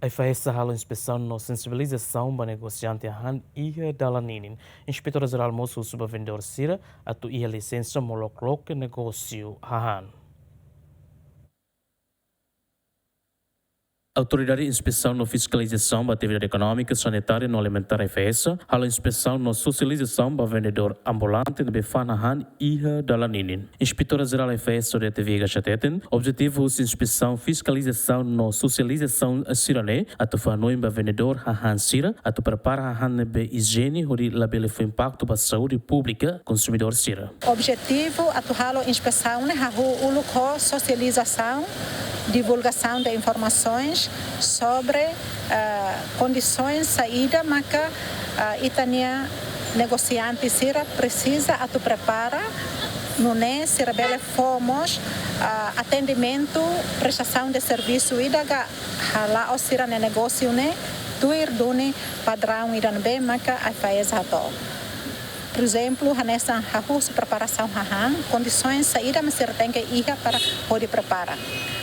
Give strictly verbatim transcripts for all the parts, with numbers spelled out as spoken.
AIFAESA halo inspesaun no sensibilizasaun ba negosiante hahán iha dalan ninin. Inspetora Jerál mós husu ba vendedór sira atu iha lisensa molok loke negósiu hahán. Autoridade Inspesaun no Fiskalizasaun ba Atividade Ekonómika, Sanitária no Alimentár, AIFAESA, halo inspesaun no sosializasaun ba vendedór ambulante ne'ebé fa'an hahán iha dalan ninin. Inspetora Jerál AIFAESA, Odete Viegas, hateten, objetivu husi inspesaun, fiskalizasaun no sosializasaun sira-ne'e atu fó hanoin ba vendedór hahán sira atu prepara hahán ne'ebé ijiene hodi labele fó impaktu ba saúde públika konsumidór sira. Objetivu atu halo inspesaun ne'e hahú uluk ho sosializasaun, divulgasaun de informasoens sobre, eh, kondisoens saida maka, eh, ita-nia negosiante sira presiza atu prepara, nune'e sira bele fó mós, eh, atendimentu, prestasaun de servisu ida ka hala'o sira-nia negósiu ne'e tuir duni padraun ida ne'ebé maka AIFAESA hato'o. Por ezemplu, hanesan hahú husi preparasaun hahán, kondisoens saida mak sira tenke iha para hodi prepara.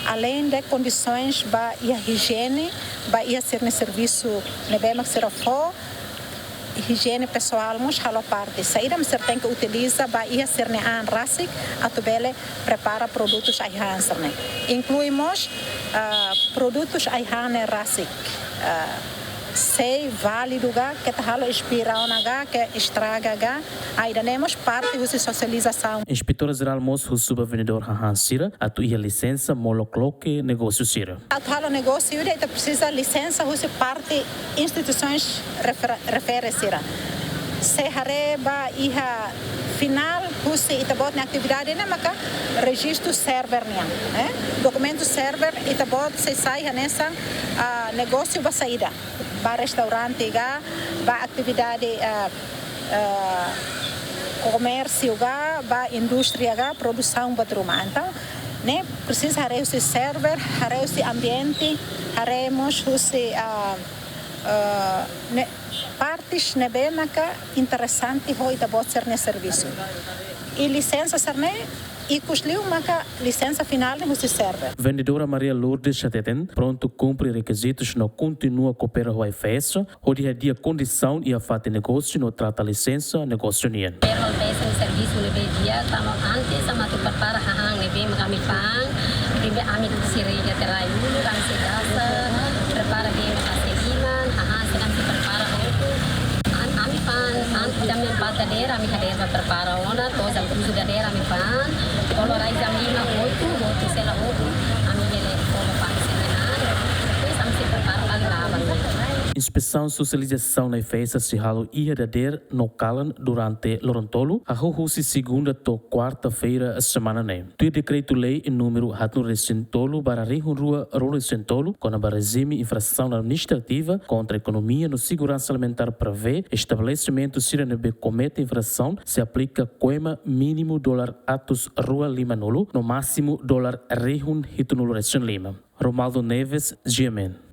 Além de kondisoens ba iha ijiene, ba iha sira-nia servisu ne'ebé mak sira fó, ijiene pesoál mós halo parte. Saida mak sira tenke utiliza ba iha sira-nia an rasik atu bele prepara produtus ai-han sira-ne'e. Inklui mós, ah, produtus ai-han ne'e rasik. Ah, sei válidu ka, keta halo espira ona ka, ke estraga ka. Ah, ida-ne'e mós parte husi sosializasaun. Inspetora Jerál mós husu ba vendedór hahán sira atu iha lisensa molok loke negósiu sira. Atu halo negósiu ida ita presiza lisensa husi parte instituisoens refere-, refere sira. Se haree ba iha finál husi ita-boot nia atividade ne'e maka rejistu server nian, eh? Dokumentu server ita-boot sei sai hanesan, ah, negósiu ba saida, ba restaurante ka, ba atividade, ah, ah, komérsiu ka, ba indústria ka, produsaun buat ruma. Entaun, ne'e presiza haree husi server, haree husi ambiente, haree mós husi, ah, ah, ne'e, partes ne'ebé maka interesante ho ita-boot sira-nia servisu. I lisensa sira-ne'e, ikus liu maka lisensa finál ne'e husi server. Vendedora Maria Lourdes hateten, prontu kumpre rekizitus no kontinua koopera ho AIFAESA, hodi hadi'a kondisaun iha fatin negósiu no trata lisensa negósiu nian. Payroll base servisu ne'ebé di'ak, tanba antes ami atu prepara hahán ne'ebé mak ami fa'an, primeiru ami sei rega terayu, ami sei gasa, prepara bee mak sei liman, hahán sei ami sei prepara hotu. An-, ami fa'an, an-, jam empat dadeer, ami hadeer ba prepara ona, to'o jam tujuh dadeer ami fa'an, to'o loraik jam lima hotu, hotu sela hotu, ami bele fó ba fa'an sira-nia an, depois ami sei prepara fali laban. Inspesaun sosializasaun AIFAESA sei halo iha dadeer no kalan durante loron tolu, hahú husi segunda to'o kuarta-feira semana ne'e. Tuir dekretu-lei númeru haatnulu-resin-tolu barra rihun rua ruanulu-resin-tolu, kona-ba rejime infrasaun administrativa kontra ekonomia no seguransa alimentár prevee estabelesimentu sira ne'ebé komete infrasaun sei aplika koima mínimu dolar atus rua lima-nulu no másimu dolar rihun hitunulu-resin-lima. Romaldo Neves, G M N.